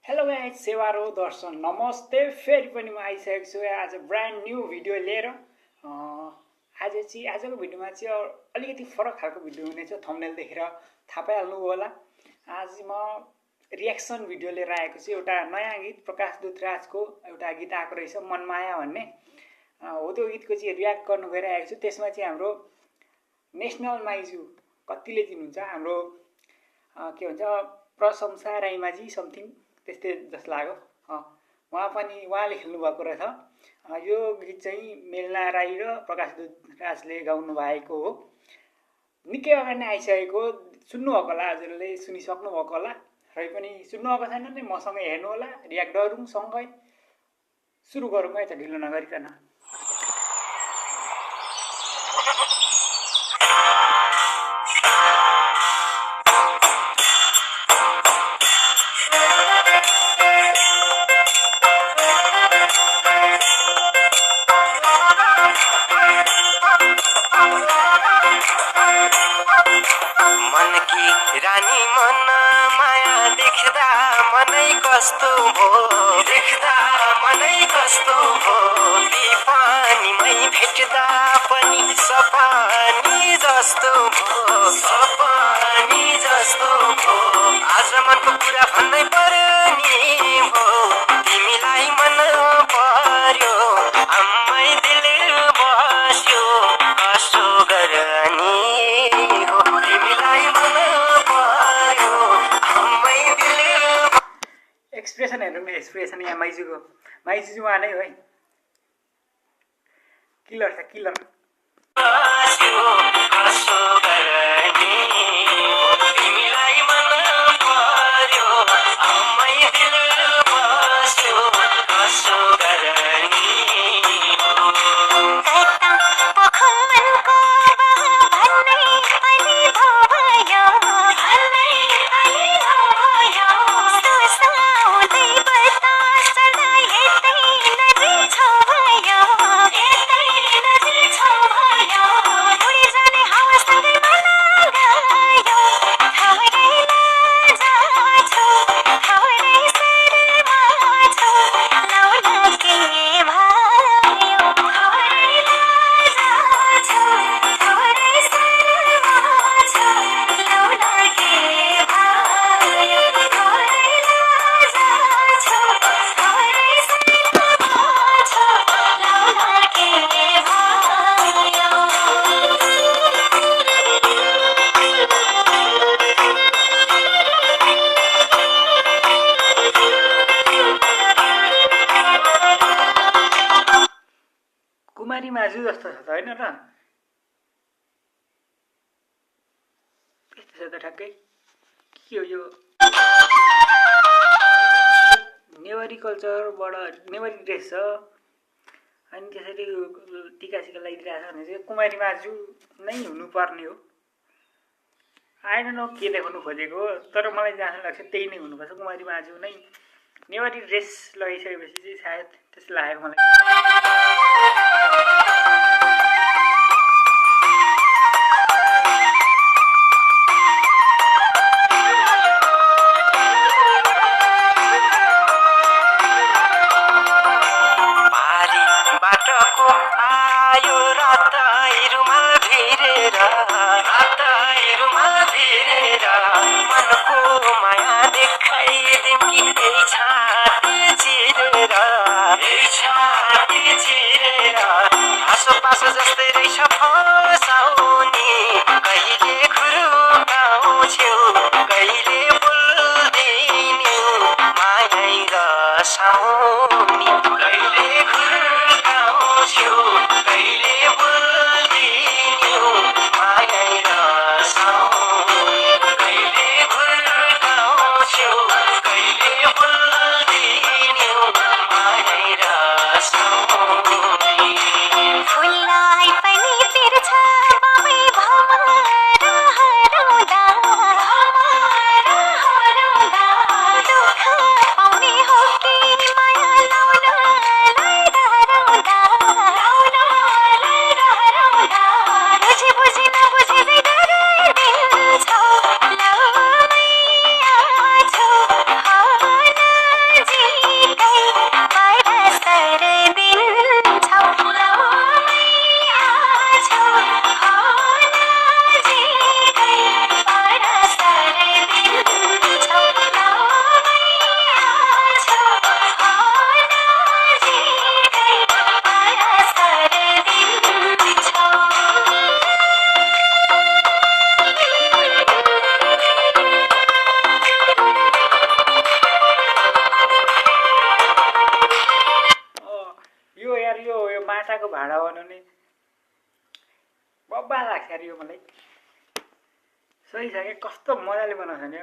Hello guys सेवारो दर्शन नमस्ते फेरि पनि म आइसकेको छु आज ब्रान्ड न्यू भिडियो लिएर आजको भिडियोमा चाहिँ अलिकति फरक खालको भिडियो हुनेछ थम्बनेल देखेर थाहा पाइहाल्नु होला। आज म रियाक्सन भिडियो लिएर आएको छु। एउटा नयाँ गीत प्रकाश दुधराजको एउटा गीत आएको रहेछ मनमाया भन्ने हो। त्यो गीतको चाहिँ रियाक्ट गर्नु गइरहेको छु। त्यसमा चाहिँ हाम्रो नेसनल माइजू कतिले दिनुहुन्छ हाम्रो के भन्छ प्रशंसा राईमाझी समथिङ त्यस्तै जस्तो लाग्यो। उहाँले खेल्नु भएको रहेछ। यो गीत चाहिँ मेलना राई र प्रकाश दुधराजले गाउनु भएको हो। निकै अगाडि नै आइसकेको सुन्नुभएको होला, हजुरले सुनिसक्नु भएको होला। र पनि सुन्नुभएको छैन भने मसँगै हेर्नु होला, रियाक्ट गरौँ सँगै। सुरु गरौँ है त ढिलो नगरिकन। रानी मन माया देख्दा मनै कस्तो भो, देख्दा मनै कस्तो भो। ती पानीमै भेट्दा पनि सपानी जस्तो भो, सपानी जस्तो भो। आज मनको कुरा भन्नै पर्यो नि भो, तिमीलाई मन पर्यो आम्मै दिल बस्यो कसो गर्ने हो, तिमीलाई मन एक्सप्रेसन हेर्नु न, एक्सप्रेसन यहाँ माइजूको उहाँ नै हो है। किलर छ किलर। कुमारी माझू जस्तो छ त होइन र? त्यस्तो छ त ठ्याक्कै। के हो यो? नेवारी कल्चरबाट नेवारी ड्रेस छ अनि त्यसरी टिकासिका लगाइदिरहेको छ भने चाहिँ कुमारी माझू नै हुनुपर्ने हो। आई डोन्ट नो के देखाउनु खोजेको, तर मलाई जहाँसम्म लाग्छ त्यही नै हुनुपर्छ। कुमारी माझू नै नेवारी ड्रेस लगाइसकेपछि चाहिँ सायद त्यस्तो लागेको मलाई। आयो रातै रुमाल भिरेर मनको माया देखाइदिउँ कि यही छाती चिरेर हाँसो भाँडा बनाउने बब्बा लाग्छ यार यो मलाई सही छ क्या कस्तो मजाले बनाउँछ नि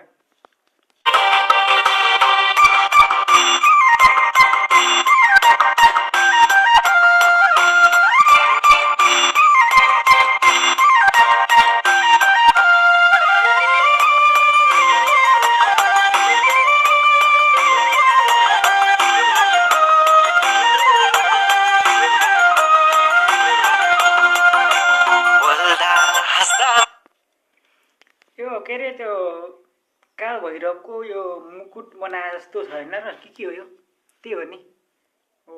के अरे त्यो काल भैरवको यो मुकुट बनाए जस्तो छ होइन र के हो यो त्यही हो नि हो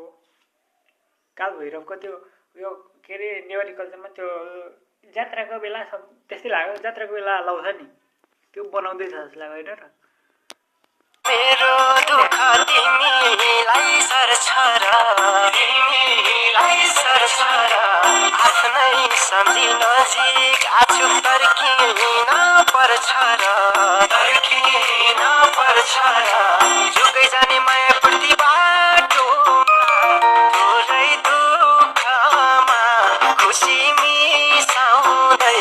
काल भैरवको त्यो यो के अरे नेवारी कल्चरमा त्यो जात्राको बेला सब त्यस्तै लाग्यो जात्राको बेला लाउँछ नि त्यो बनाउँदैछ जस्तो लाग्यो होइन र मेरो दुःख तिमीलाई सर्छ र आफ्नै सम्झी नजिक आछु तर्किन पर्छ र जुगै जाने माया प्रति बाटो थोरै दुःखमा खुसी मिसाउँदै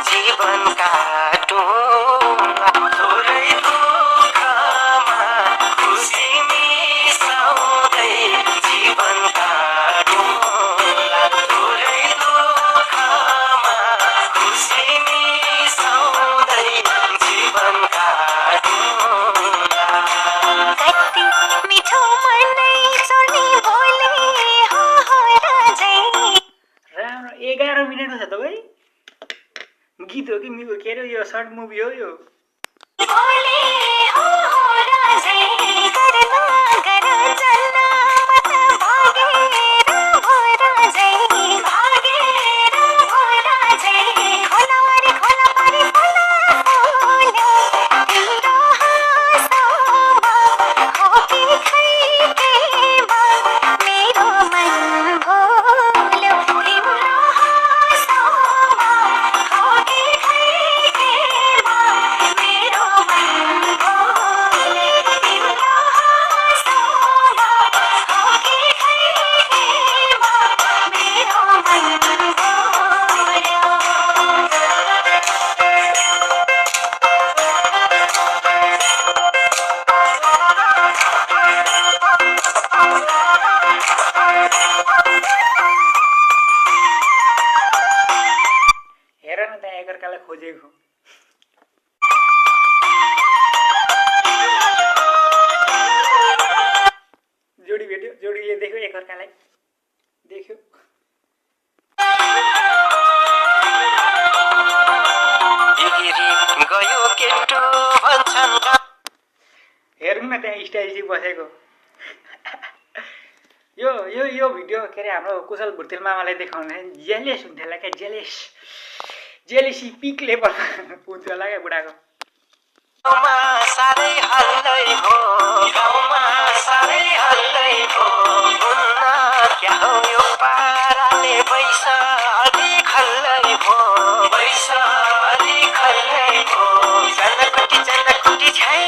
जीवन काटौँला थोरै दुःखमा खुसी मिसाउँदै जीवन काटौँला थोरै दुःखमा खुसी मिसाउँदै जीवन काटौँला कति मिठो मनै सुनि बोले हो राजै राम्रो 11 मिनेट छ तपाईँ गीत हो कि के अरे यो सर्ट मुभी हो यो बोले हो राजै गर्न गर चल्न मत भागेर भो राजै खोला वारी खोला पारी फुला फुल्यो तिम्रो हाँसोमा हो कि खैकेमा मेरो मन भोल्यो तिम्रो हाँसोमा हो कि खैकेमा मेरो मन भोल्यो तिम्रो हाँसोमा हो कि खैकेमा मेरो मन भोल्यो हेर न त्यहाँ एकअर्कालाई खोजेको जोडी भेट्यो जोडीले देख्यो एकअर्कालाई देख्यो बिग्री गयो केटो भन्छन् हेरौँ न त्यहाँ स्टाइल चाहिँ बसेको यो यो यो भिडियो के अरे हाम्रो कुशल भुर्तेल मामालाई देखाउने जेलेस हुन्थ्यो होला क्या जेलेसी पिक लेभलमा हुन्थ्यो होला क्या बुढाको गाउँमा साह्रै हल्लै हो हुन्न क्या हो यो पाराले पैसा अलिक हल्लै हो चन्द्रकुटी झै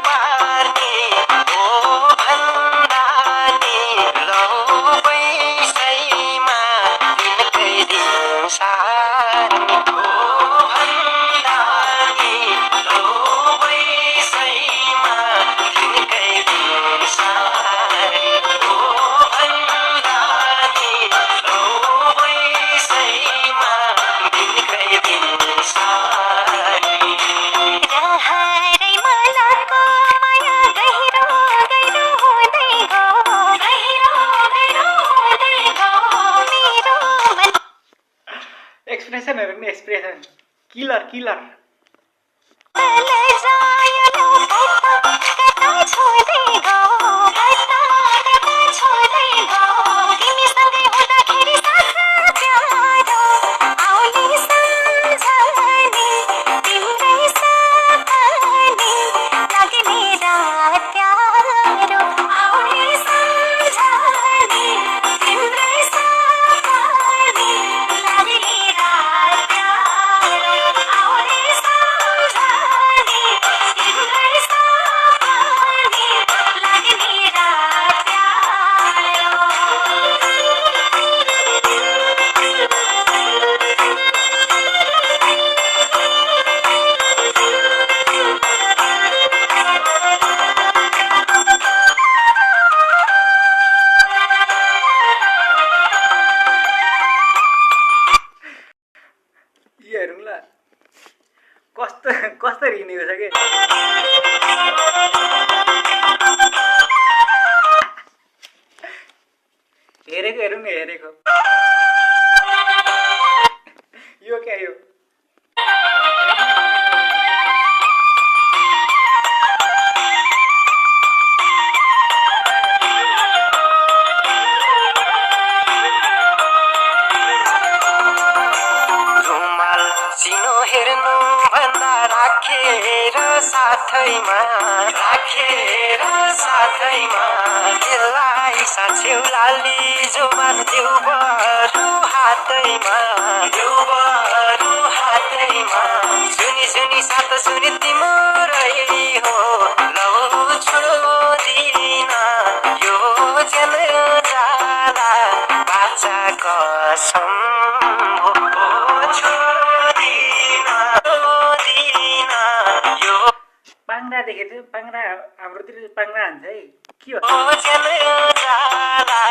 पार्ने ओ भन्दा नि लौ पैसैमा दिनकै दिन सार्ने ओ भन्दा नि लौ पैसैमा दिनकै दिन सार्ने ओ भन्दा नि लौ पैसैमा दिनकै दिन सार्ने रहरै मनको माया गहिरो गहिरो हुँदै गयो मेरो मन एक्सप्रेसनहरू पनि एक्सप्रेसन किलर तल जायो कता छोड्दै गयो तिमीसँगै हुँदाखेरि साथ प्यारो आउने सम्झने तिम्रै साथले लाग्ने रात प्यारो आउने सम्झने तिम्रै साथले लाग्ने रात प्यारो आउने साथैमा त्यसलाई साछ्यौ लाली जोमान देउबरु हातैमा सुनी सुनी सात सुनी तिम्रै हो लौ छोडिदिन यो जेल जाला बाचा कसम छोडिदिन यो पाङ्रा देखेको थियो पाङ्रा हाम्रोतिर पाङ्रा हान्छ है के हो जेल जाला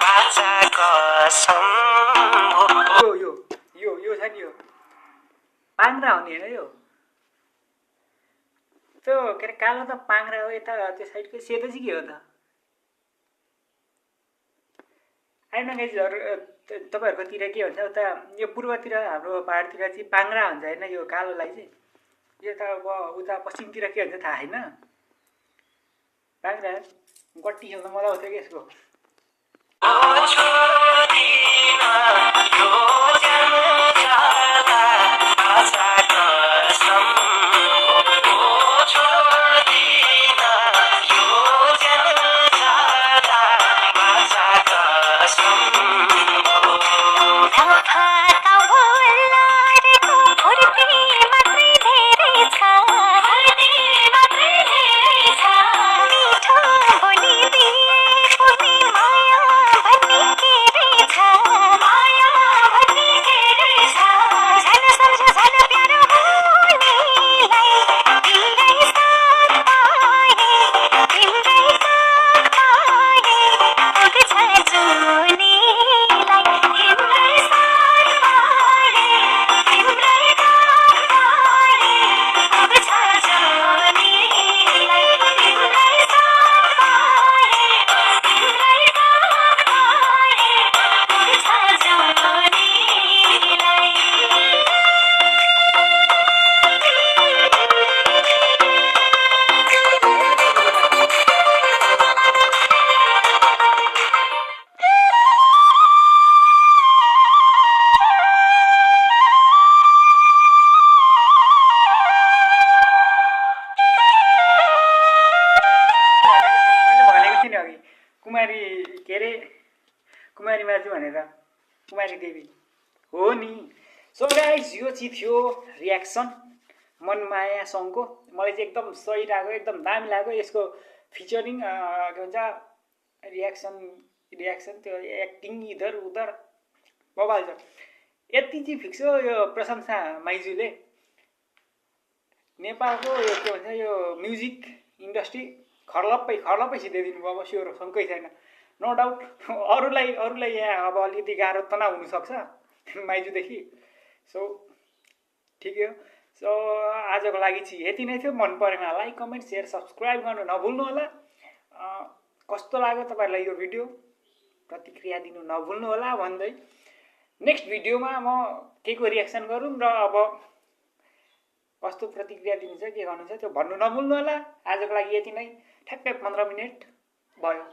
बाचा कसम यो छ नि यो पाङ्रा हो नि होइन यो त्यो के अरे कालो त पाङ्रा हो यता त्यो साइडको सेतो चाहिँ के हो त आइनो गाइजहरू तपाईँहरूकोतिर के भन्छ उता यो पूर्वतिर हाम्रो पहाडतिर चाहिँ पाङ्रा हुन्छ होइन यो कालोलाई चाहिँ यो त अब उता पश्चिमतिर के भन्छ थाहा छैन पाङ्रा गट्टी खेल्न मजा आउँथ्यो कि यसको कुमारी माजु भनेर कुमारी देवी हो नि सो गाइस यो चाहिँ थियो रियाक्सन मनमाया सङको मलाई चाहिँ एकदम सही लाग्यो एकदम दामी लाग्यो यसको फिचरिङ के भन्छ रियाक्सन त्यो एक्टिङ इधर उधर बबाल छ यति चाहिँ फिक्स हो यो प्रशंसा माइजूले नेपालको यो के भन्छ यो म्युजिक इन्डस्ट्री खर्लप्पै सिधाइदिनु भयो अब स्योर शङ्कै छैन नो डाउट अरूलाई यहाँ अब अलिकति गाह्रो तनाव हुनसक्छ माइजूदेखि सो ठिकै हो सो आजको लागि चाहिँ यति नै थियो मन परेमा लाइक कमेन्ट सेयर सब्सक्राइब गर्नु नभुल्नु होला कस्तो लाग्यो तपाईँहरूलाई यो भिडियो प्रतिक्रिया दिनु नभुल्नु होला भन्दै नेक्स्ट भिडियोमा म केको रियाक्सन गरौँ र अब कस्तो प्रतिक्रिया दिनुहुन्छ के गर्नुहुन्छ त्यो भन्नु नभुल्नु होला आजको लागि यति नै ठ्याक्कै 15 मिनेट भयो